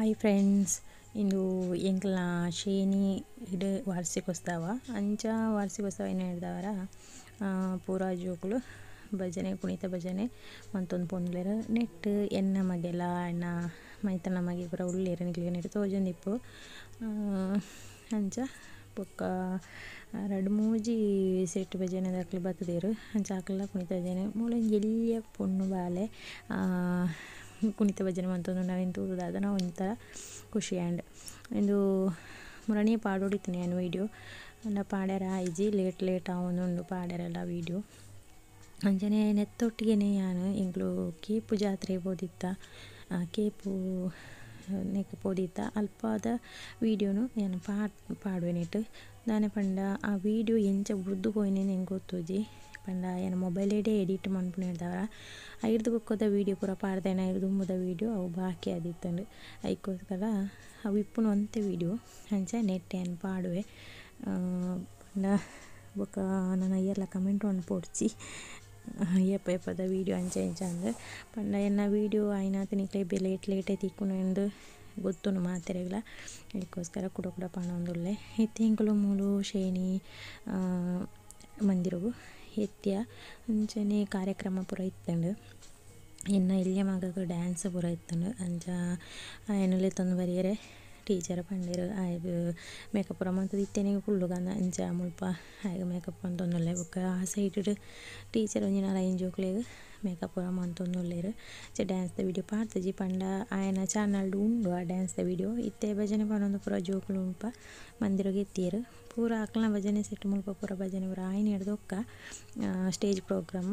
Hi friends, ಇಂದು ಎಂಕ್ಲ ಶೇನಿ ಇಡು ವಾರ್ಷಿಕೋತ್ಸವ. ಅಂಚ ವಾರ್ಷಿಕೋತ್ಸವ ಏನ ಪೂರ ಜೋಕುಲು ಭಜನೆ ಕುಣಿತ ಭಜನೆ ಮಂತೊಂದು ಪೋಂದುಲ್ಲೆರ್. ನೆಟ್ಟ್ ಎನ್ನ ಮಗೆಲ ಎನ್ನ ಮೈತನ ಮಗೆ ಪೂರ ಉಲ್ಲೆರ್ ನಿಕ್ಲೆಗ್ ನೆಟ್ಟ್ ತೋಜೊಂದಿಪ್ಪು. ಅಂಚ ಬೊಕ್ಕ ರಡ್ಡ್ ಮೂಜಿ ಸೆಟ್ ಭಜನೆದಕುಲು ಬತ್ತುದೆರ್. ಅಂಚ ಅಕಲ್ಲ ಕುಣಿತ ಭಜನೆ ಮೂಲೊಂಜಿ ಎಲ್ಯ ಪೊಣ್ಣು ಬಾಲೆ ಕುಣಿತ ಭಜನೆ ಮಂತೊಂದುಂಡು ಅವೆನ್ ತೂದು ದಾದನ ಒಂತರ ಖುಷಿ ಆಂಡ್. ಇಂದು ಮುರಣಿ ಪಾಡೊಡಿತ್ತಿನಿ ಯಾನ್ ವೀಡಿಯೋ ಆಂಡ ಪಾಡೆರೆ ಆಯಿಜಿ, ಲೇಟ್ ಲೇಟ್ ಆವೊಂದುಂಡು ಪಾಡೆರೆಲ ವೀಡಿಯೋ. ಅಂಚನೆ ನೆತ್ತೊಟ್ಟಿಗೆನೆ ಯಾನ್ ಎಂಕ್ಲು ಕೇಪು ಜಾತ್ರೆ ಪೋದಿತ್ತ, ಕೇಪು ನೆಕ್ ಪೋದಿತ್ತ ಅಲ್ಪದ ವೀಡಿಯೋನು ಯಾನ್ ಪಾಡುವೆ ನೆಟ್. ದಾನೆ ಪಂಡ ಆ ವೀಡಿಯೋ ಎಂಚ ಬುರ್ದು ಪೋಯಿನೆಂದ್ ಎಂಕ್ ಗೊತ್ತುಜಿ. ಪಂಡ ಯಾನ್ ಮೊಬೈಲ್ ಎಡಿಟ್ ಮನ್ಪುನೆರ್ದಾವರ ಐರ್ದ್ ಬೊಕ್ಕದ ವೀಡಿಯೋ ಪೂರ ಪಾಡ್ದೆನ ದುಂಬುದ ವೀಡಿಯೋ ಅವು ಬಾಕಿ ಆದಿತ್ತುಂಡು. ಐಕೋಸ್ಕರ ಅವು ಇಪ್ಪುನ ಒಂತೆ ವೀಡಿಯೋ ಅಂಚ ನೆಟ್ ಯಾನ್ ಪಾಡುವೆ. ಪಂಡ ಬೊಕ್ಕ ನನ ಏರ್ಲ ಕಮೆಂಟ್ ಮನ್ಪೊಡ್ಚಿ ಏಪ ಏಪದ ವೀಡಿಯೋ ಅಂಚ ಇಂಚ ಅಂದ್. ಪಂಡ ಎನ್ನ ವೀಡಿಯೋ ಆಯಿನಾತ್ ನಿಕ್ಲೆಗ್ ಲೇಟ್ ಲೇಟೇ ತಿಕ್ಕುನು ಗೊತ್ತುಂಡು ಮಾತೆರೆಗ್ಲ. ಐಕೋಸ್ಕರ ಕುಡ ಕುಡ ಪನೊಂದುಲ್ಲೆ. ಇತ್ತೆ ಎಂಕುಲು ಮೂಲು ಶೇಣಿ ಮಂದಿರಗು ಎತ್ತಿಯ ಅಂಚನೆ ಕಾರ್ಯಕ್ರಮ ಪೂರ ಇತ್ತುಂಡು. ಎನ್ನ ಎಲ್ಯ ಮಗಗ್ ಡ್ಯಾನ್ಸ್ ಪೂರ ಇತ್ತುಂಡು. ಅಂಚ ಆಯನ್ ಲೆತ್ತೊಂದು ಬರಿಯೆರೆ ಟೀಚರ್ ಪಂಡೆರ್. ಆಯಗ್ ಮೇಕಪ್ ಪೂರ ಮಂತುದು ಇತ್ತೆನೆ ಕುಲ್ಲುಗಂದ ಅಂಚ ಮುಲ್ಪ ಆಯಗ್ ಮೇಕಪ್ ಮಂತೊಂದುಲ್ಲೆ. ಬೊಕ್ಕ ಆ ಸೈಡ್ ಟೀಚರ್ ಒಂಜಿ ನಾಲೈನ್ ಜೋಕ್ಲೆಗ್ ಮೇಕಪ್ ಪೂರ ಮಂತೊಂದುಲ್ಲೆರ್. ಅಂಚ ಡ್ಯಾನ್ಸ್ ದ ವೀಡಿಯೋ ಪಾಡ್ದಿಜಿ ಪಂಡ ಆಯನ ಚಾನಲ್ ಉಂಡು ಆ ಡ್ಯಾನ್ಸ್ ದ ವೀಡಿಯೋ. ಇತ್ತೆ ಭಜನೆ ಪನೊಂದು ಪೂರ ಜೋಕುಲು ಮುಲ್ಪ ಮಂದಿರಗ್ ಎತ್ತಿಯೆರ್. ಪೂರ ಅಕ್ಲ್ನ ಭಜನೆ ಸೆಟ್ ಮುಲ್ಪ ಪೂರ ಭಜನೆ ಪೂರ ಆಯಿನೆಡ್ದ್ ಬೊಕ್ಕ ಸ್ಟೇಜ್ ಪ್ರೋಗ್ರಾಮ್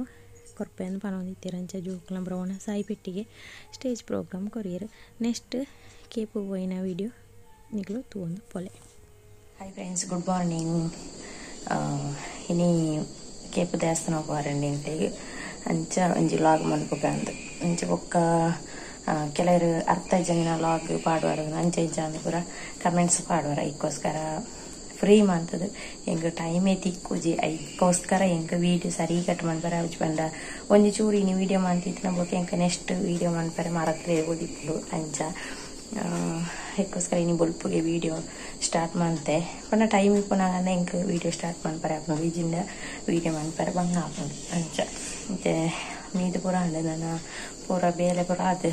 ಕೊರ್ಪೆಂದ್ ಪನೊಂದಿತ್ತೆರ್. ಅಂಚ ಜೋಕುಲ್ನ ಪೂರ ವನಸ್ ಪೆಟ್ಟಿಗೆ ಸ್ಟೇಜ್ ಪ್ರೋಗ್ರಾಮ್ ಕೊರಿಯೆರ್. ನೆಕ್ಸ್ಟ್ ಕೇಪು ಪೋಯಿನ ವೀಡಿಯೋ ನಿಕುಲು ತೂವೊಂದು ಪೋಲೆ. Hi friends, good morning. ಇನಿ ಕೇಪು ದೇವಸ್ಥಾನ ಪೋವರಂಡಿ ಎಂಕ್ಲೆಗ್. ಅಂಚ ಒಂಜಿ ಲಾಗ್ ಮನ್ಪುಗ ಅಂದ್. ಅಂಚ ಬೊಕ್ಕ ಕೆಲವರು ಅರ್ಥ ಜನ ಲಾಗ್ ಪಾಡುವಾರ ಅಂಚ ಇಂಚ ಅಂದ್ ಪೂರ ಕಮೆಂಟ್ಸ್ ಪಾಡುವಾರ. ಐಕೋಸ್ಕರ ಫ್ರೀ ಮಂತದು ಎಂಕ್ ಟೈಮೇ ತಿಕ್ಕುಜಿ. ಐಕೋಸ್ಕರ ಎಂಕ್ ವೀಡಿಯೋ ಸರಿ ಕಟ್ ಮನ್ಪರೆ ಆಪುಜಿ. ಪಂಡ ಒಂಜಿ ಚೂರು ಇನಿ ವೀಡಿಯೋ ಮಂತಿತ್ತಿನ ಬೊಕ್ಕ ಎಂಕ್ ನೆಕ್ಸ್ಟ್ ವೀಡಿಯೋ ಮನ್ಪರೆ ಮರತ್ರೆ ಓದಿಪ್ಪುಂಡು. ಅಂಚ ಐಕೋಸ್ಕರ ಇನಿ ಬೊಲ್ಪುಗೆ ವೀಡಿಯೋ ಸ್ಟಾರ್ಟ್ ಮಂತೆ. ಪಂಡ ಟೈಮ್ ಇಪ್ಪುನಗ ಎಂಕ್ ವೀಡಿಯೋ ಸ್ಟಾರ್ಟ್ ಮನ್ಪರೆ ಆಪುಂಡು, ಇಜಿಂಡ ವೀಡಿಯೋ ಮನ್ಪರೆ ಬಂಗ ಆಪುಂಡು. ಅಂಚ ಇತ್ತೆ ಮೀದು ಪೂರ ಆಂಡ್, ನನ ಪೂರ ಬೇಲೆ ಪೂರ ಆದ್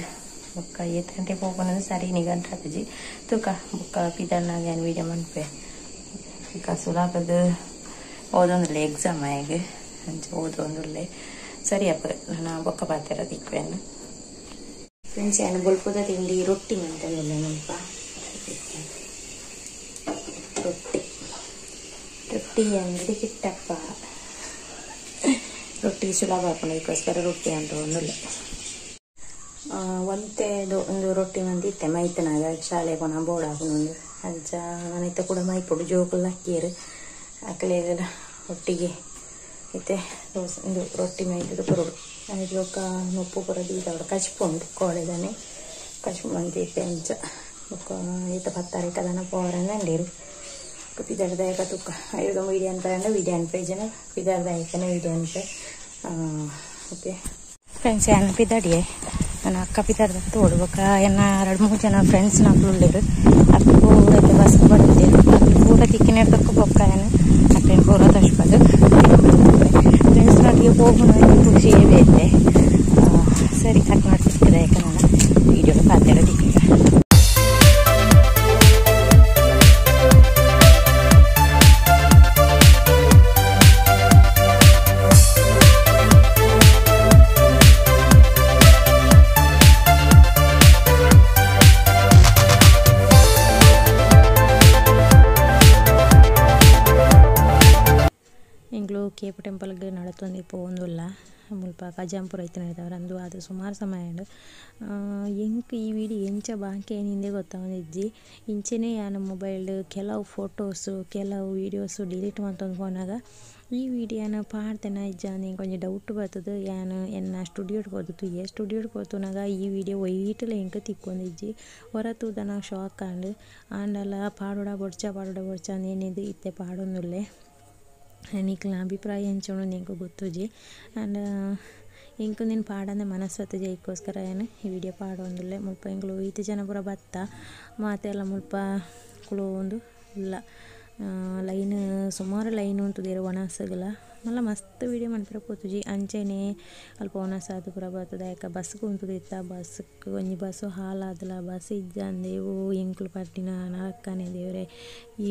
ಬೊಕ್ಕ ಏತ್ ಗಂಟೆ ಪೋಪುನಂದ್ ಸರಿ ನಿಗಂಟ್ ಆತಿಜಿ. ತೂಕ ಬೊಕ್ಕ ಪಿದರ್ನಾಗ ಯಾನ್ ವೀಡಿಯೋ ಮನ್ಪೆ. ಈಗ ಸುಲಾಪದ ಓದೊಂದುಲ್ಲೆ, ಎಕ್ಸಾಮ್ ಆಯಗ್ ಅಂಚ ಓದೊಂದುಲ್ಲೆ. ಸರಿ ಅಪ್ಪ ನಾನು ಬೊಕ್ಕ ಪಾತೆರ ತಿಕ್ವೆನ್. ಫ್ರೆಂಡ್ಸ್, ಯಾನ್ ಬೊಲ್ಪುದ ತಿಂಡಿ ರೊಟ್ಟಿ ಮಂತೊಂದುಲ್ಲೆ ಮುಲ್ಪ. ರೊಟ್ಟಿ ರೊಟ್ಟಿ ಅಂಗಡಿ ಕಿಟ್ಟಪ್ಪ ರೊಟ್ಟಿ ಸುಲಭ ಆಪುಂಡು, ಅದಕ್ಕೋಸ್ಕರ ರೊಟ್ಟಿ ಅಂತೊಂದುಲ್ಲೆ. ಒಂತೆ ಒಂದು ರೊಟ್ಟಿ ಮಂದಿತ್ತೆ ಮೈತನಾಗ ಶಾಲೆ ಪೋನ ಬೋಡ ಆಪುಂಡು. ಅಂಚ ನಾನಿತ್ತೆ ಕೂಡ ಮೈಪೊಡು ಜೋಕುಲು ಅಕ್ಕಿಯೆರ್ ಅಕ್ಲೆಗೆಲ್ಲ ಒಟ್ಟಿಗೆ ಇತ್ತೆ ದೋಸೆ ಉಂದು ರೊಟ್ಟಿ ಮೈತುದು ಕೊರೊಡು. ಐಟ್ ಬೊಕ್ಕ ನುಪ್ಪು ಪೂರ ದೀದವಡು ಕಚ್ಪು ಉಂಡು ಕೋಡೆದಾನೆ ಕಚ್ಪು ಮಂತಿತ್ತೆ. ಅಂಚ ಬೊಕ್ಕ ಈತ ಪತ್ತಾರಿಕ ದಾನ ಪೋವರಂದ್ ಅಂಡೇರು. ಪಿದರ್ದಾಯಕ ತುಕ್ಕ ಐದು ವೀಡಿಯೋ ಅನ್ಪೆ ವೀಡಿಯೋ ಅನ್ಪೆ ಜನ ಪಿದರ್ದಾಯಕನ ವೀಡಿಯೋ ಅನ್ಪೆ. ಓಕೆ ಫ್ರೆಂಡ್ಸ್, ಯಾನ್ ಪಿದಡಿಯೆ ನನ್ನ ಅಕ್ಕ ಪಿದರ್ದ ತೋಡು. ಬೊಕ್ಕ ಎನ್ನ ರಡ್ಡ್ ಮೂರು ಜನ ಫ್ರೆಂಡ್ಸ್ ನಕುಲು ಉಲ್ಲೆರ್. ಅಕ್ಲು ಪೂರ ಇತ್ತೆ ಬಸ್ ಬತ್ತೆರ್. ಅಕ್ಲು ಪೂರ ತಿಕ್ಕಿನೆಡ್ದಕ್ಕ ಬೊಕ್ಕ ಯಾನ್ ಅಕ್ಲೆನ್ ಪೂರ ತೋಜ್ಪಾದ್ ಫ್ರೆಂಡ್ಸ್ ನೊಟ್ಟಿಗೆ ಪೋಪುನ ಖುಷಿಯೇ ಬೇತೆ. ಸರಿ ಕಟ್ ಮಾಡಿ ಸಿಕ್ಕದಾಯಕ ನಾನು ವೀಡಿಯೋ ಪಾತೆರ ತಿಕ್ಕಿಗ. ಎಂಕ್ಲು ಕೇಪು ಟೆಂಪಲ್ಗ್ ನಡತೊಂದು ಪೋವೊಂದುಲ್ಲ. ಮುಲ್ಪ ಕಜಂಪುರ ಇತ್ತಿನ ಅಂದು ಅದು ಸುಮಾರು ಸಮಯ ಆಂಡ್. ಎಂಕ್ ಈ ವೀಡಿಯೋ ಎಂಚ ಬಾಕಿ ಆಯಿನಿಂದೇ ಗೊತ್ತಾವೊಂದಿಜ್ಜಿ. ಇಂಚೆನೆ ಯಾನ್ ಮೊಬೈಲ್ ಕೆಲವು ಫೋಟೋಸ್ ಕೆಲವು ವೀಡಿಯೋಸ್ ಡಿಲೀಟ್ ಮಂತೊಂದು ಪೋನಗ ಈ ವೀಡಿಯೋನ ಪಾಡ್ದೆನ ಇಜ್ಜಾ ಎಂಕ್ ಒಂಜಿ ಡೌಟ್ ಬತ್ತುದು. ಯಾನ್ ಎನ್ನ ಸ್ಟುಡಿಯೋಡ್ ಪೋದು ತೂಯೆ. ಸ್ಟುಡಿಯೋಡ್ ಪೋತುನಗ ಈ ವೀಡಿಯೋ ಒಯ್ಯಿಟ್ಲ ಎಂಕ್ ತಿಕ್ಕೊಂದಿಜ್ಜಿ. ಒರ ತೂದನ ಶಾಕ್ ಆಂಡ್. ಆಂಡಲ ಪಾಡೊಡ ಬೊಡ್ಚ ಪಾಡೊಡ ಬೊಡ್ಚ ಅಂದ್ ಎನ್ನಿದ್ ಇತ್ತೆ ಪಾಡೊಂದುಲ್ಲೆ. ನಿಕ್ಲೆನ ಅಭಿಪ್ರಾಯ ಎಂಚ ಉಂಡು ಎಂಕ್ ಗೊತ್ತುಜಿ. ಆಂಡ ಎಂಕ್ ಉಂದೆನ್ ಪಾಡಂದೆ ಮನಸ್ ಬತ್ತುಜಿ ಐಕೋಸ್ಕರ ಯಾನ್ ಈ ವೀಡಿಯೋ ಪಾಡೊಂದುಲ್ಲೆ ಮುಲ್ಪ ಎಂಕುಲು ಈತ್ ಜನ ಪೂರ ಬತ್ತ ಮಾತೆರ್ಲ ಮುಲ್ಪ ಕುಲೋಂದು ಉಲ್ಲ ಲೈನ್ ಸುಮಾರು ಲೈನ್ ಉಂತುದೆರ್ ವನಸುಗುಲ ಮಲ್ಲ ಮಸ್ತ್ ವೀಡಿಯೋ ಮನ್ಪರೆ ಪೋತುಜಿ ಅಂಚೆನೆ ಅಲ್ಪ ವನಸ್ ಆದ್ ಪೂರ ಬತ್ತುದು ಬೊಕ ಬಸ್ಸ್ ಗ್ ಉಂತುದಿತ್ತ ಬಸ್ಸ್ ಕ್ ಒಂಜಿ ಬಸ್ಸ್ ಹಾಲಾದುಲ ಬಸ್ಸ್ ಇಜ್ಜಂದೆ ಓ ಎಂಕುಲು ಪಟ್ಟಿನ ನರಕನೆ ದೇವೆರೆ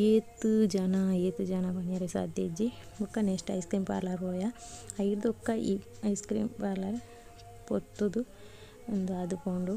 ಏತ್ ಜನ ಏತ್ ಜನ ಪನಿಯರೆ ಸಾದ್ಯ ಇಜ್ಜಿ ಬೊಕ ನೆಕ್ಸ್ಟ್ ಐಸ್ ಕ್ರೀಮ್ ಪಾರ್ಲರ್ ಪೋಯ ಐರ್ದ್ ಬೊಕ ಈ ಐಸ್ ಕ್ರೀಮ್ ಪಾರ್ಲರ್ ಪೊತ್ತುದು ಉಂದು ಆದ್ ಪೋಂಡು.